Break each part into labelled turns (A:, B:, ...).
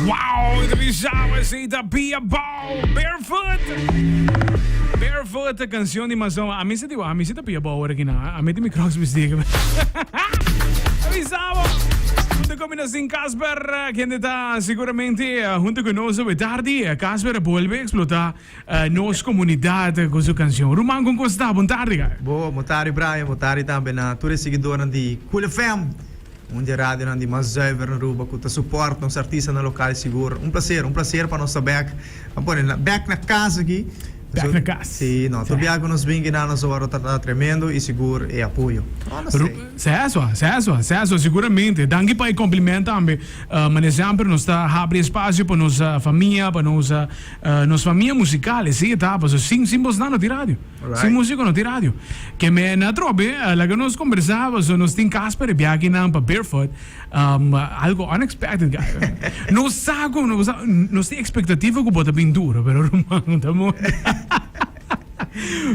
A: Wow, ta bisa esey ta Pia Bou, Barefoot. Barefoot, e cancion di Mazon. Ami si digo, ami si ta Pia Bou ora ki na. Ami tin mi crocs bisti. Avisabo. Hunto con mi nos tin Casper, kende ta seguramente hunto cu nos awe tardi. Casper a bolbe explota nos comunidad cu su cancion. Ruman, con cos ta? Bon tardi, guy.
B: Bo, bon tardi Brian, bon tardi tambe na tur e siguidornan di Cool FM. Un di e radionan di mas zuiver na Aruba cu ta support nos artistanan local sigur. Un placer, un placer pa nos ta bek. A pone na bek na cas aki.
A: Bek na cas.
B: Si, no, tur biaha cu nos bin kina nos a wordo trata tremendo y sigur e apoyo.
A: Sesua, sesua, sesua, siguramente. Danki pa e compliment tambe. Mane semper nos ta habri espacio pa nos famia, pa nos nos famia musical. Esey e ta, pasobra sin sin bosnan no tin radio. Sin musico no tin radio. Ke me na trobe, laga nos combersa paso nos tin Casper e biaha kinan pa Barefoot. Algo unexpected guy. Nos sa cu nos sa nos tin expectativa cu bo ta bin duro pero ruman no ta moda.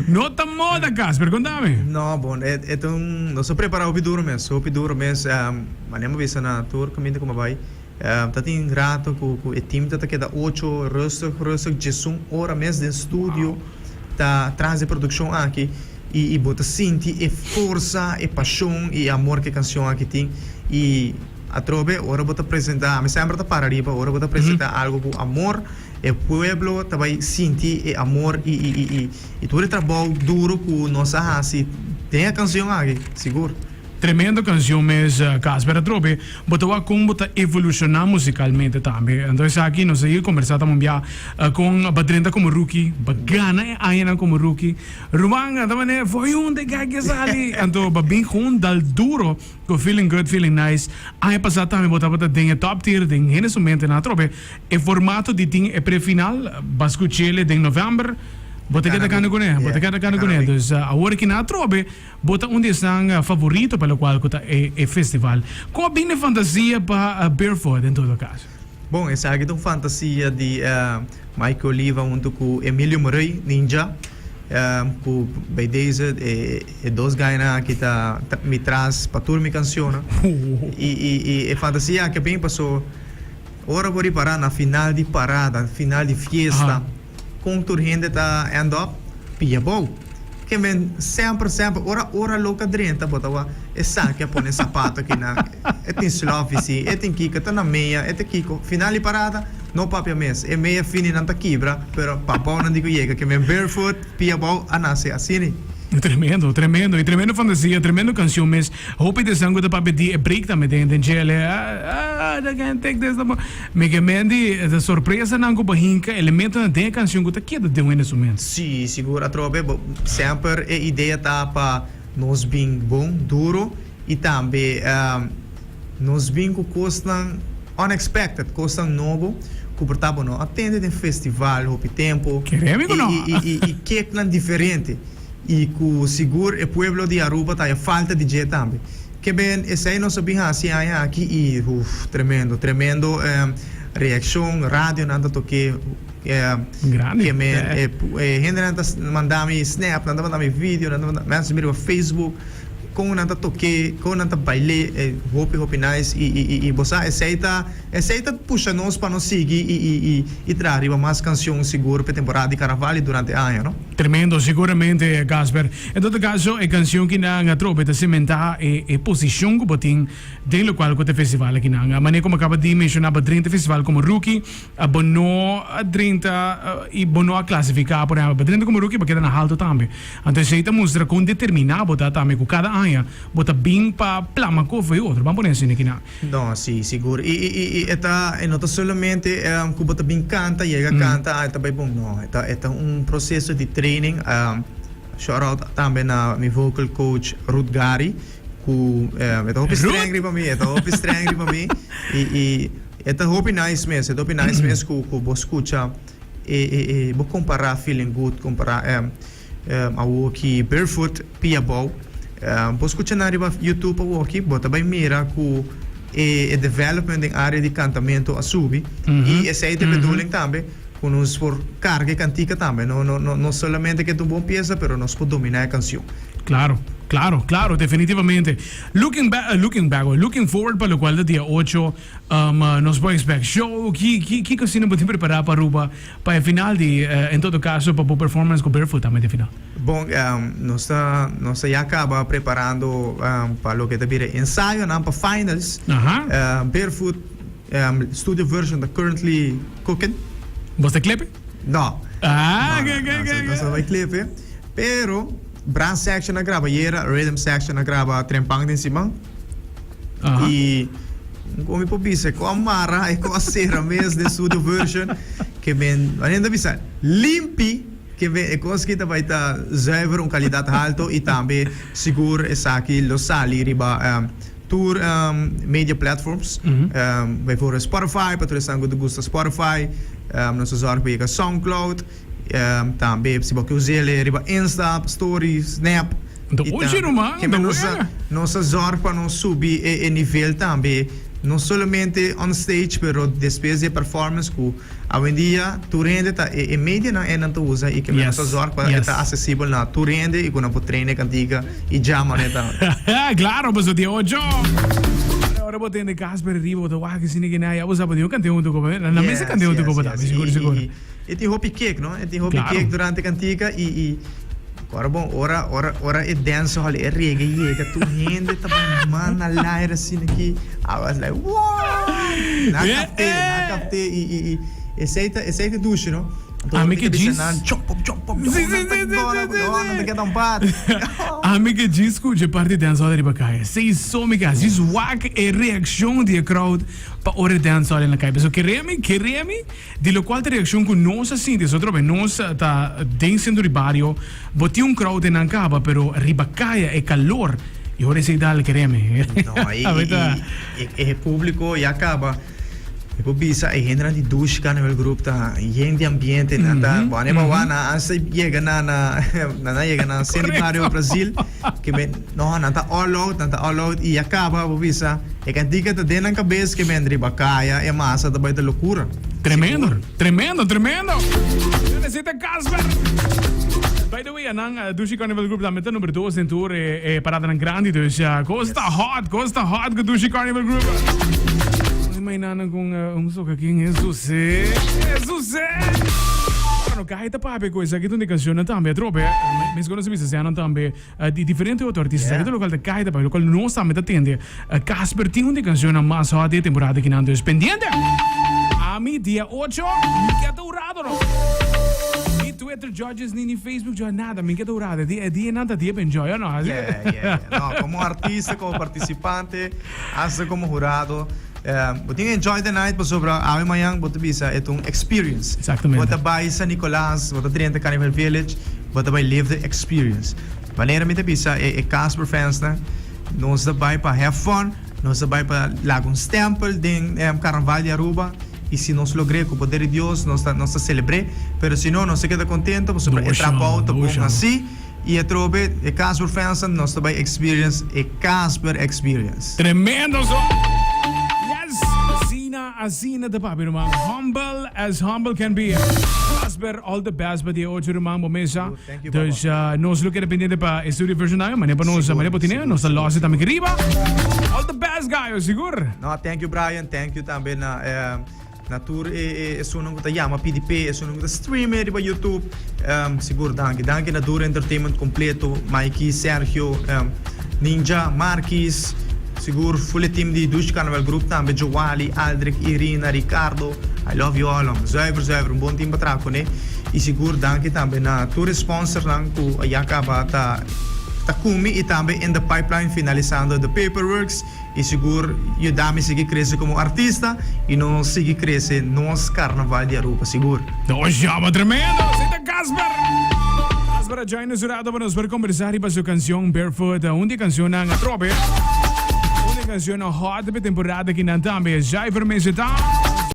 A: No ta moda Casper, contame.
B: No bon e e ta un nos a prepara hopi duro mes hopi duro mes manera mi a bisa na tur caminda cu mi a bay Ta tin rato cu cu e team ta ta keda ocho rustig rustig djesun ora mes den studio ta tras e produccion aki y y bo ta sinti e forsa e pasion y e amor cu e cancion aki tin y atrobe ora bo ta presenta ami semper ta para riba ora bo ta presenta algo cu amor e pueblo ta bay sinti e amor y y y y tur e trabou duro cu nos a haci den e cancion aki sigur.
A: Tremendo cancion mes Casper atrobe bo ta wak con bo ta evoluciona musicalmente tambe anto esaki nos a ir conversa ta mombia con ba drenta como rookie ba gana e añanan como rookie ruman ta mane fo'i hunde kijk ke sali anto ba bin gewoon dal duro cu feeling good feeling nice aña pasa tambe bo tabata den e top tier den hende su mente nan atrobe e formato di tin e pre final ba scuchele den november bo ta keda cana cune bo ta keda cana cune dus awor ki nan atrobe. Bo ta un di esnan favorito pa locual cu ta e festival. Con a bini e fantasia pa Barefoot en todo caso?
B: Bon, esaki ta un fantasia di Mike Oliva hunto cu Emilio Morey, Ninja, cu bij deze e dos guynan aki ta mi tras pa tur mi cancionnan. Y e fantasia aki a bini paso ora bo ripara na final di parada, final di fiesta, Kon tur hende ta end up pia bou. Ke men semper semper ora ora loka drenta bo ta wak esaki a pone sapato kinan e tin slofi si e tin kiko e ta na meya e ta kiko final di parada no papia mes e meya fini nan ta kibra pero pa bou nan di ku yega ke men barefoot pia bou a nase asini.
A: Tremendo, tremendo, y tremendo fantasia, tremendo cancion mes. Hopi di esnan cu ta papia di e break tambe den den djele. Ah, I can't take this no more. Mi ke men di e sorpresanan cu bo hinca elementonan den e cancion cu ta keda den un instrumento.
B: Si, sigur atrobe. Bo semper e idea ta pa nos bin bon, duro y tambe nos bin cu cosnan unexpected, cosnan nobo cu por ta bo no a tende den festival hopi tempo
A: Kere mi cu no.
B: y y keknan diferente y cu sigur e pueblo di Aruba ta haya falta di dje tambe. Ke ben esey nos a bin haci aña aki y uff tremendo, tremendo reaccion, radionan ta toke
A: Grandi.
B: ke men e hendenan ta manda mi snap, nan ta manda mi video, nan ta manda, mensen mi riba Facebook. Kon nan ta tok'é, kon nan ta bail'é, e hopi hopi nice i i i bo sa esei ta esei ta pusha nos pa nos sigui i i i i traha riba mas kanshon sigur p'e temporada di karnaval i durante aña no.
A: Tremendo, siguramente Casper. En todo caso e cancion ki nan atrobe ta cementa e e posicion cu bo tin den locual cu ta e festival aki nan. Manera como a caba di menciona bo drenta e festival como rookie, bo no a drenta y bo no a clasifica por ehempel, bo drenta como rookie bo keda na halto tambe. Anto esei ta mustra kon determiná bo ta tambe ku kada aña bo ta bin pa plama kof e otro. Ban pone asina kinan.
B: No, si, sigur. I, i, i, i e ta, e no ta solamente ku bo ta bin kanta, yega kanta, ah, e ta bai bon. No, e ta, e ta un proseso di training. Shout out tambe na mi vocal coach Ruth Gary ku e ta hopi streng riba mi, e ta hopi streng riba mi. I, i e ta hopi nice mes, e ta hopi nice mes ku, ku bo skucha. E e e bo kompará Feeling Good kompará awoki Barefoot Pia Bou bo skucha nan riba YouTube awoki bo ta bai mira ku e e development den área di kantamentu a subi i esei ta e bedoeling tambe ku nos por karga e kantika tambe no no no solamente ke ta un bon piesa pero nos por dominá e kanshon.
A: Claro. Claro, claro, definitivamente. Looking back, looking back, looking forward pa locual ta dia ocho, um, nos por expect show, ki, ki, kiko asina bo tin prepara pa Aruba pa e final di, en todo caso pa bo performance cu Barefoot tambe den final?
B: Bon, nos ta, nos ta ya caba preparando pa loke ta bira ensayonan pa finals. Barefoot studio version ta currently cooking.
A: Bo ta clip?
B: No.
A: Ah, ok, ok, ok.
B: Nos ta bai clip, pero brass section a graba ayera, rhythm section a graba trempan den siman. Y con mi por bisa, con a mara y con a cera mes den studio version, ke men, wanneer ta bisa, limpi, ke men e cos ki ta bai ta zuiver, un calidad halto y tambe sigur esaki lo sali riba tur media platforms, bijvoorbeeld Spotify, pa tur esnan cu ta gusta Spotify, nos ta zorg pa yega Soundcloud, tambe si bo ke us'el riba Insta, Story, Snap.
A: Anto ochi ruman,
B: Ke
A: anto
B: nos
A: wea.
B: nos ta zorg pa nos subi e nivel tambe, no solamente on stage pero despues di e performance cu Awendia tur hende ta e medianan e nan ta usa y ke men ta zorg pa e ta accesibel na tur hende y cu nan por train e cantica y jama ne ta.
A: Claro paso di ocho. Ora bo tende Casper riba bo ta wak asina ki na ya bo sa bo tin un cante hunto cu bo na mesa cante hunto cu bo ta sigur sigur.
B: E tin hopi kick no e tin hopi kick durante cantica y y ora bon ora ora ora e dancehall e reggae yega tur hende ta bai man na lair asina ki I was like wow nan kapte nan kapte y y y esey ta esey ta dushi no
A: Ami ke djis
B: nan chop up chop up
A: Si si si si
B: si si nan ta keda un pat
A: Ami ke djis skucha e parti dancehall riba kaya esey so mi ke hasi djis wak e reakshon di e crowd pa ora e dancehall na kaya pasobra kere mi kere mi Di locual ta reaccion cu nos a sinti es otro be nos ta den centro di bario bo tin un crowd den nan caba pero riba caya e calor y ora esey dal kereme
B: No y y e publico ya caba mi por bisa e hendenan di Dushi Carnival Group ta yen di ambiente nan ta bo ane bawa nan hasta yega na na nan a yega na centro di bario Brazil ke men no nan ta all out nan ta all out y ya caba bo bisa E cantica ta den nan cabes ke men riba caya e masa ta bay ta locura.
A: Tremendo, tremendo, tremendo. Necesita Casper. By the way, anan Dushi Carnival Group tambe ta number dos den tur e, e paradanan grandi. Dus uh, cos ta hot, cos ta hot cu Dushi Carnival Group. Imaginando con uh, un soca king Jesus, eh. Jesus, eh. Bueno, kai ta papia cu esaki ta un di cancionnan tambe atrobe. Mes conoce bisa seanan tambe. Di diferente otro artista. Esaki ta locual ta cay ta bay, locual nos tambe ta tende. Casper tin un di cancionnan mas hot di e temporada akinan, dus pendiente! Ami dia ocho, mi ke ta hurado no. Ni Twitter judges ni ni Facebook judges, nada, mi ke ta hurado. E dianan ta dia pa enjoy, o no?
B: Yeah, yeah, yeah. No, como artista, como participante, hasta como hurado, Bo tin enjoy the night pasobra awe mañan bo ta bisa e ta un experience.
A: Exactamente.
B: Bo ta bai San Nicolas, bo ta drenta Carnival Village, bo ta bai live the experience. Manera mi ta bisa e e Casper fans nan, nos ta bai pa have fun, nos ta bai pa laga un stempel den Carnaval di Aruba y si nos logr'é cu poder di Dios nos ta nos ta celebr'é, pero si no nos ta keda contento pasobra e trabou ta bon haci. Y atrobe e Casper fans nos ta bay experience e Casper experience.
A: Tremendo so! Yes! Asina, asina ta papia ruman. Humble as humble can be. Casper, all the best pa dia ocho ruman bo mesa.
B: Thank you, papa.
A: Dus nos lo keda pendiente pa e studio version ayo, manera pa nos, manera bo tine, nos ta losi tambe aki riba. All the best gayo, sigur.
B: No, thank you Brian, thank you tambe na Na tur e esunnan ku ta yama pidi p'e, esunnan ku ta stream e riba YouTube, sigur danki. Danki na Duro Entertainment kompleto, Mikey, Sergio, Ninja, Markis, sigur full e team di Dushi Carnaval Group tambe, Joali, Aldrich, Irina, Ricardo, I love you all hombre. Zuiver zuiver, un bon team pa traha kuné. I sigur danki tambe na tur e sponsornan ku ya kaba ta ta kumi i tambe in the pipeline finalisando the paperworks. I sigur yuda mi sigui crece como artista y nos sigui crece nos carnaval di Aruba sigur.
A: Nos llama tremendo! Esey ta Casper! Casper a join nos un rato pa nos por conversa riba su cancion Barefoot, un di e cancionnan atrobe, un di e cancionnan hot pa e temporada akinan tambe. Zuiver mester ta.